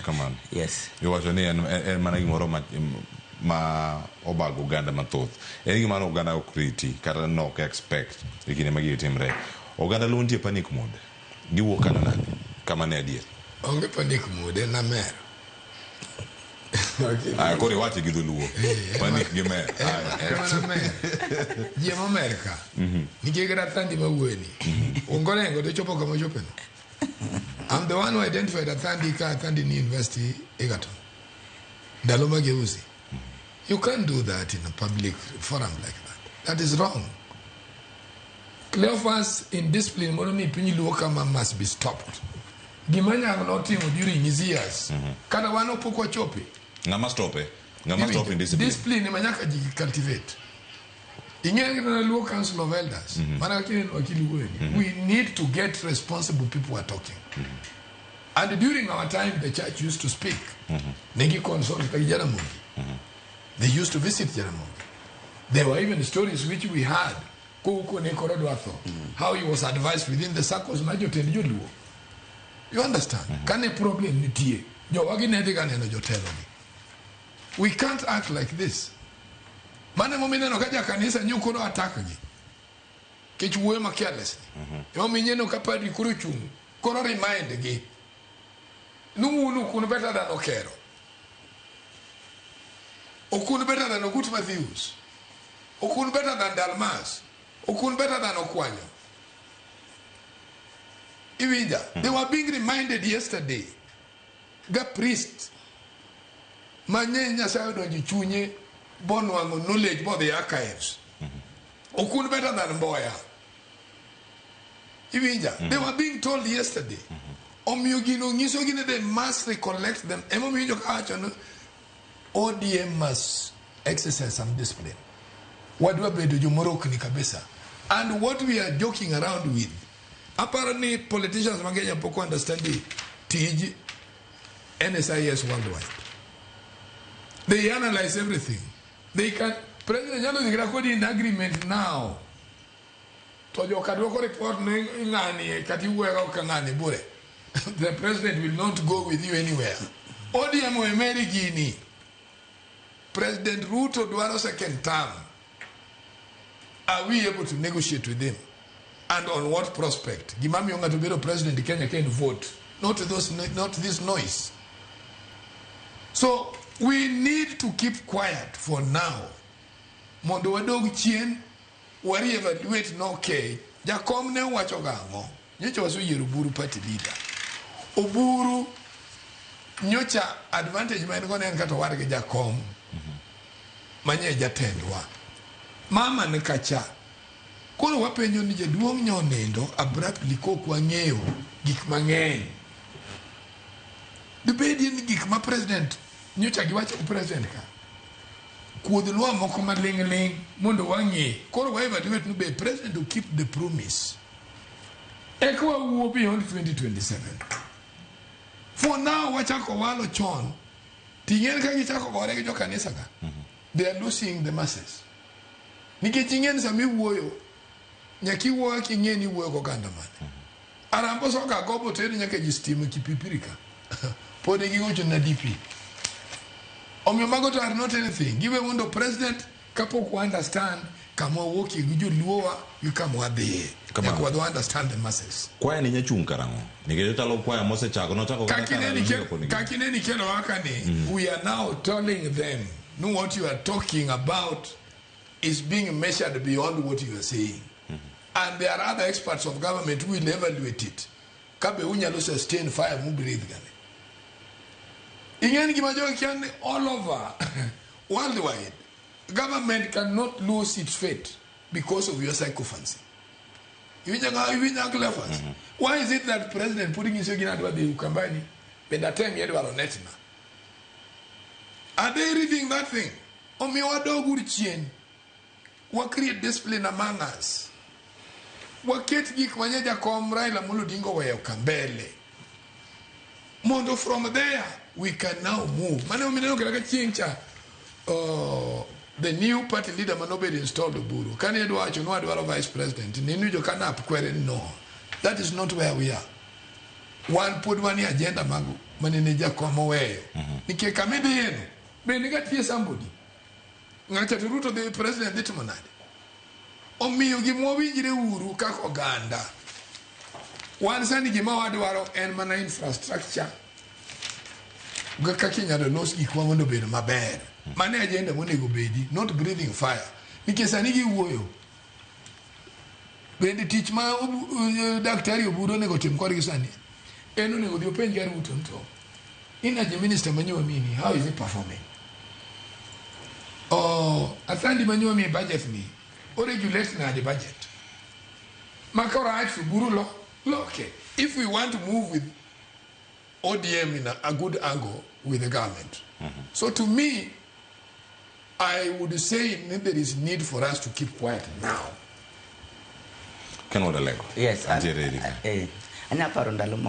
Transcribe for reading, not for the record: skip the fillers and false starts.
Kamano. Yes. Iwacho ni en mana gimoro ma obago oganda mathoth. En gima ne oganda ok riti kata ne ok expect e kinde ma gigi timre. Oganda luo nitie panic mode. Giwuok kanyo nade? Kama ne adier. Onge panic mode, en amer. Aya, koro iwache gi dholuo. Panic gi mer. Aya. En mana mer. Ji ema omer ka. Nikech kata Thandi ma wuoyo ni. Onge orengo to chopo kama ochope no. I'm the one who identified Athandi ka Athandi ni University Egerton. Ndalo mageuzi. You can't do that in a public forum like that. That is wrong. Cleophas indiscipline moro ni piny luo kama must be stopped. Gima Nyang' notimo during his years. Kata wan pok wachope. Ng'ama stope? Ng'ama stop indiscipline? Discipline ema nyaka ji cultivate. Ing'eyo kata Luo Council of Elders. Mana kaka ineno wakili wuoyo ni. We need to get responsible people who are talking. And during our time, the church used to speak. Negi consult kata gi Jaramogi. They used to visit Jaramogi. There were even stories which we had. Kouko ne koro dwa tho. How he was advised within the circles ma jotend joluo. You understand? Kane problem nitie, jowagi ne dhi ga neno jotelo gi. We can't act like this. Mano emomiyo ineno ka jakanisa nyo koro attack gi. Kech wuoyo ma careless. Emomiyo ineno ka padri koro chung', koro remind gi. Nuunu kun better than Okero. Okun better than Ogut Matthews. Okun better than Dalmas. Okun better than Okwanyo. Iwinja. They were being reminded yesterday. Ga priest manye Nyasaye odonjo chunye bonwang'o knowledge bodhi archives. Okun better than Mboya. Iwinja. They were being told yesterday. Omiyo gino nyiso gi ni they must recollect them. Emomiyo iwinjo ka awacho ni ODM must exercise some discipline. Wadwa bedo jomorokni kabisa. And what we are joking around with, aparo ni politicians ma Kenya pok understand tij NSIS worldwide. They analyze everything. They can, President nyalo dhi kata kodi in agreement now. To joka dwoko report ni ng'ani kata iwuoyo ka ng'ani bure. The president will not go with you anywhere. ODM oemeri gini. President Ruto dwaro second term. Are we able to negotiate with him? And on what prospect? Gima miyo ng'ato bedo president Kenya can vote. Not those, not this noise. So we need to keep quiet for now. Mondo wadog chien, wa re-evaluate no okay. Jakom ne owacho gang'o? Nyocha waseyiero Oburu party leader. Oburu nyocha advantage ma en go ne en kata owar gi jakom manye jatendwa. Mama ni kacha. Koro wapenjo ni jaduong' nyo nindo abruptly kok wang'eyo gik mang'eny. Dibedie ni gik ma president nyocha giwacho gi president ka kuodhnwa moko maling' ling' mondo wang'e. Koro wa evaluate ni be president will keep the promise. Eka wawuo beyond 2027. For now wachako walo chon. Ting'en ka gichako gore gi jokanisa ka. They are losing the masses. Nikech ing'e ni sama iwuoyo, nyaka iwuo kaka ing'e ni iwuoyo goganda mane. Arambo soka gobo teri nyaka ji stima Kipipiri ka. Pod gigocho na DP. Omiyo mago to are not anything. Giwe mondo president kapok wa understand kama wawuokie gi joluowa gi kama wadhiye. Kamano. Nyaka wadhi understand the masses. Kwaya ni nyachung' karang'o? Nikech ochalo kwaya mosechako nochako kata ka koni. Kakineni kelo waka ni, we are now telling them no what you are talking about is being measured beyond what you are saying. And there are other experts of government who will evaluate it. Kabe unyalo sustain fire mu breathe gane. Ing'eni gima jogi kia ni all over worldwide government cannot lose its fate because of your sycophancy. Iwinjo nga iwinjo Cleophas? Why is it that president putting nyiso gina adwa dhi Ukambani bende atemie dwaro net na? Are they reading that thing? Omiyo wadog uru chien. Wa create discipline among us. Waket gik manye jakom Raila Amolo Odinga oweyo ka mbele. Mondo from there we can now move. Mano emomiyo ineno kata ka chieng' cha the new party leader manobedo installed Oburu kane idwa wacho ni wadwaro vice president niwinjo ka NAP kwere ni no that is not where we are. Wan pod wanie agenda mag manene jakom oweyo. Nikech kama idhiyeno, be niga tie somebody. Ng'acha to Ruto dhi president dhi timo nade? Omiyo gima wawinjre uru kaka oganda. Wan sani gima wadwaro en mana infrastructure gi kaka inyalo los gikwa mondo obed maber. Mano e agenda monego bedi, not breathing fire. Nikech sani giwuoyo. Bende tich ma daktari Oburu onego tim kodgi sani, en onego odhi openj ga Ruto ni to energy minister manyowa mini, how is he performing? Oh, Athandi manyowa mi budget ni, o regulate nade budget? Ma korach to Oburu lo, loke. If we want to move with ODM in a good angle with the government. So to me, I would say there is need for us to keep quiet now. Ken Wuod Alego. Yes. Antiere eri ka. Anya paro ndalo moko.